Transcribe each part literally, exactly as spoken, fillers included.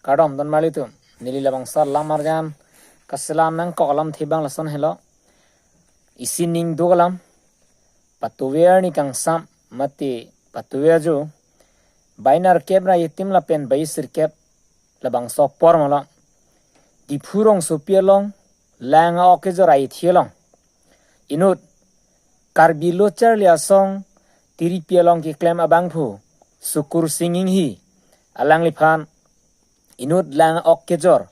Kardom don marlitum, neli labangso alam arjan kaselam nangkok alamthe abang lason helo. Isi ning duk alam, patuver ni kangsam mate patuver ajo, bainerkep ra itim lapen baisirkep labangso apor malom. Diphu rongsopi along lang a-ok kejor ahithi along inut Karbi Lo Charli Asong tiripi along keklem abangphu Sukur Sing Inghi, alangliphan inut lang a-ok kejor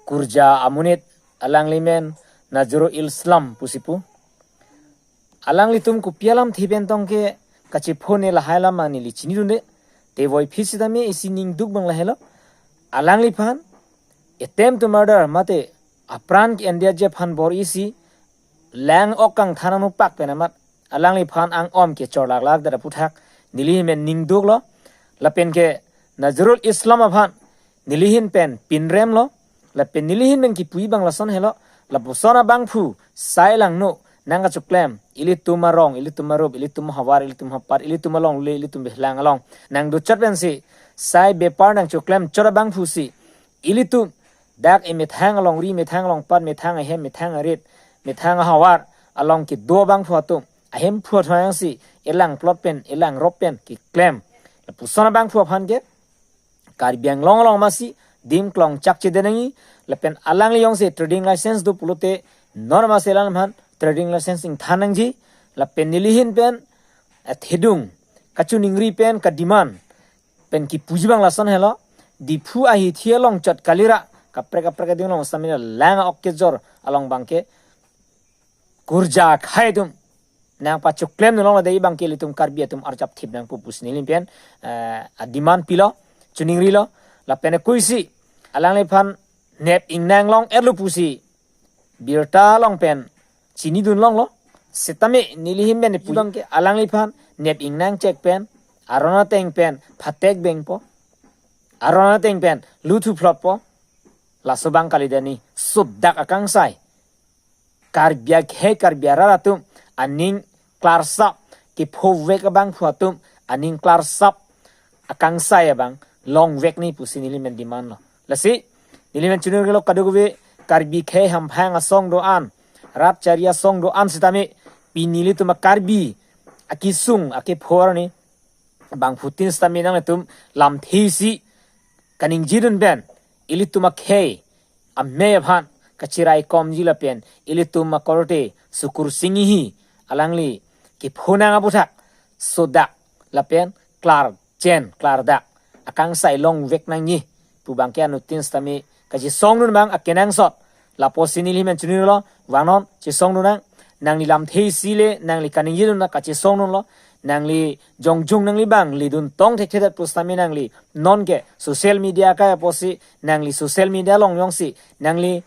kurja amonit, alangli men Nazrul Islam pusi pu. Alanglitum kopi alamthe pen tong ke kachephone lahai alam neli chinidunde. Te voiphit sitame isi ning duk abang lahelo. Alangliphan attempt to murder mate apran ke-enji aphan bor-i si lang a-ok kangthan nangpak pen amat alangliphan ang-om kechorlaklak det aputhak nelihin pen ning duklo. Lapen ke Nazrul Islam aphan nelihin pen pinremlo. Lapen nelihin pen kipuji abang lason helo. Lapuson abangphu sai langno nangkachoklem, ilitum arong, ilitum arup, ilitum ahavar, ilitum apat, ilitum alongle, ilitum behlang along nangdochot pensi sai bepar nangchoklem chot abangphu si ilitum dak emethang alongri, methang alongpat, methang ahem, methang arit, methang ahavar along kedo abangphu atum ahemphu athoi si elang plot pen, elang rop pen keklem. Lapuson abangphu aphan ke Karbi Anglong along masi dim klong chak chede nangji. Lapen alangli jongsi trading license do pulote non masi alangliphan trading license ingthan nangji. Lapen nelihin pen athedung kachiningri pen kademand pen kipuji abang lason helo. Diphu ahithi along chot kalira kaprek kaprek ading along stamina lang a-ok kejor along abang ke kurja akhei atum nangpachoklem nulong lade abang ke ilitum Karbi atum arjap thip nangpo pusi nelihin pen, eh, ademand pilo, chiningrilo. Lapen akuisi alangliphan nep ingnang long-etlo pusi birta along pen chinidun longlo. Sitame nelihin pen ipu abang ke alangliphan nep ingnang chek pen, aron ateng pen phatek bengpo, aron ateng pen luthu phlotpo. Laso abang kalidet ni sodak akangsai Karbi akhei, Karbi arat atum aning klarsap, kephovek abangphu atum aning klarsap akangsai abang longvek ni pusi nelihin pen demandlo. Lasi nelihin pen chiningrilo, kadokave Karbi akhei hamphang asong do-an, rat chari asong do-an sitame pini ilitum a-Karbi akesung akepho arni bangphutin sitame nanglitum lamthe isi kaningjidun pen ilitum akhei amei aphan kachiraikomji lapen ilitum akorte Sukur Sing Inghi alangli kepho nang aputhak sodak lapen klarchen klardak akangsai longvek nangji pu abang ke anuttin sitame kachesongdun abang akenangsot. Lapusi nelihin pen chiningrilo, vangnon, chesongdun nang. Nangli lamthe isi le nangli kaningjidun nang kachesongdunlo. Nangli jongjung nangli abang ledun tong thekthedet pusitame nangli non ke social media akai apotsi nangli social media along jongsi nangli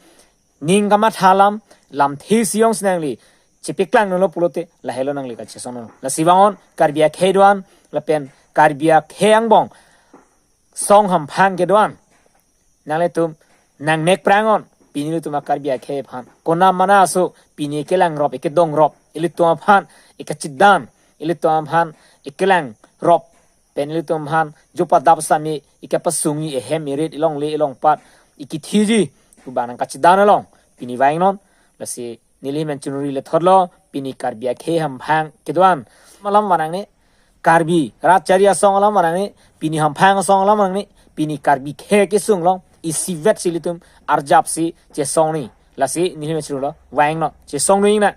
ning kamatha alam, lamthe isi jongsi nangli chepeklang dunlo pulote lahelo nangli kachesongdun. Lasi vangnon, Karbi akhei do-an lapen Karbi akhei angbong song hamphang kedo-an, nanglitum nangmek prangnon. Pini ilitum a-Karbi akhei aphan konam mana aso pini ekelangrop, ekedongrop, ilitum aphan ekachidan, ilitum aphan ekelangrop pen ilitum aphan jopa dap sami ekepasungji, ehem erit, elongle elongpat ekethiji pu abang nangkachidan along pini vangnon. Lasi nelihin pen chiningri lethotlo, pini Karbi akhei hamphang kedo-an alam vanangne, Karbi rat chari asong alam vanangne, pini hamphang asong alam vanangne, pini Karbi akhei kesung along isivet si ilitum arjap si chesongji. Lasi nelihin pen chininglo, vangnon, chesongdun nang.